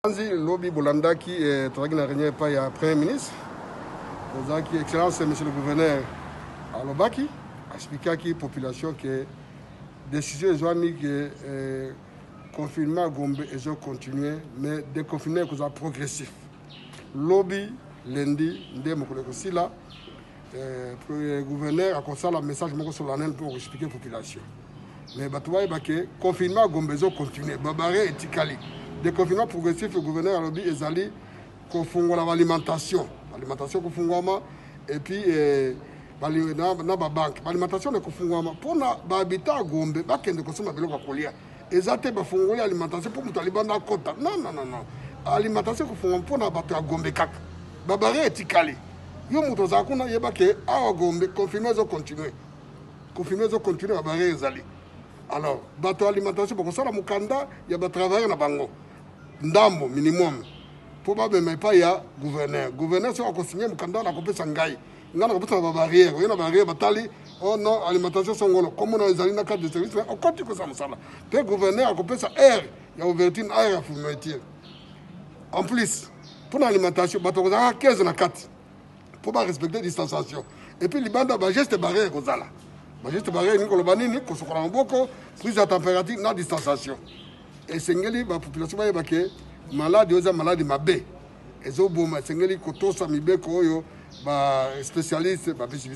Nzi lobi bolandaki eh, tozalaki na réunion epai ya premier ministre, tozalaki excellence monsieur le gouverneur alobaki, expliquaki population que décision ezwami ke eh, confinement ya Gombe ezo continuer, mais déconfinement ekozala progressif. Lobi lundi nde mokolo ekosila, eh, gouverneur akosala message moko solennel mpo koexplike population. Mais bato bayeba ke confinement ya Gombe ezocontinue, babarrière etikali. Déconfinement progressif, gouverneur alobi ezali kofungola baalimentation, alimentation kofungwama, et puis eh, na babanke baalimentation na kofungwama mpona bahabitat ya Gombe bakende kosomba biloko ya kolia. Eza te bafungoli alimentation mpo moto alibanda akota. Non, non, non, non, alimentation kofungwama mpona bato ya Gombe kaka, babarrière etikali. Yo moto ozala kuna, yeba ke awa Gombe confinement ezocontinue, confinement ezocontinue, babarrière ezali. Alors bato ya alimentation bakosala mokanda ya batravailleur na bango ndambo minimum mpo babema epai ya gouverneur. Gouverneur soki akosigne mokanda wana, akopesa ngai, ngai nakopesa na babarrière. Oye na barrière, batali: "Oh non, alimentation songolo, kombo na ezali na carte de service, mais okoti kosala mosala." Mpe gouverneur akopesa heure ya ouverture na heure ya fermeture. En plus, mpona alimentation, bato bakozalaka 15 na kati mpo barespecte distanciation. Et puis libanda, bageste barrière ekozala. Bageste barrière elingi koloba nini? Kosokola maboko, prise ya température na distanciation. Esengeli bapopulation bayeba ke maladi oyo eza maladi mabe, ezoboma. Esengeli kotosa mibeko oyo baspécialiste bapesi biso.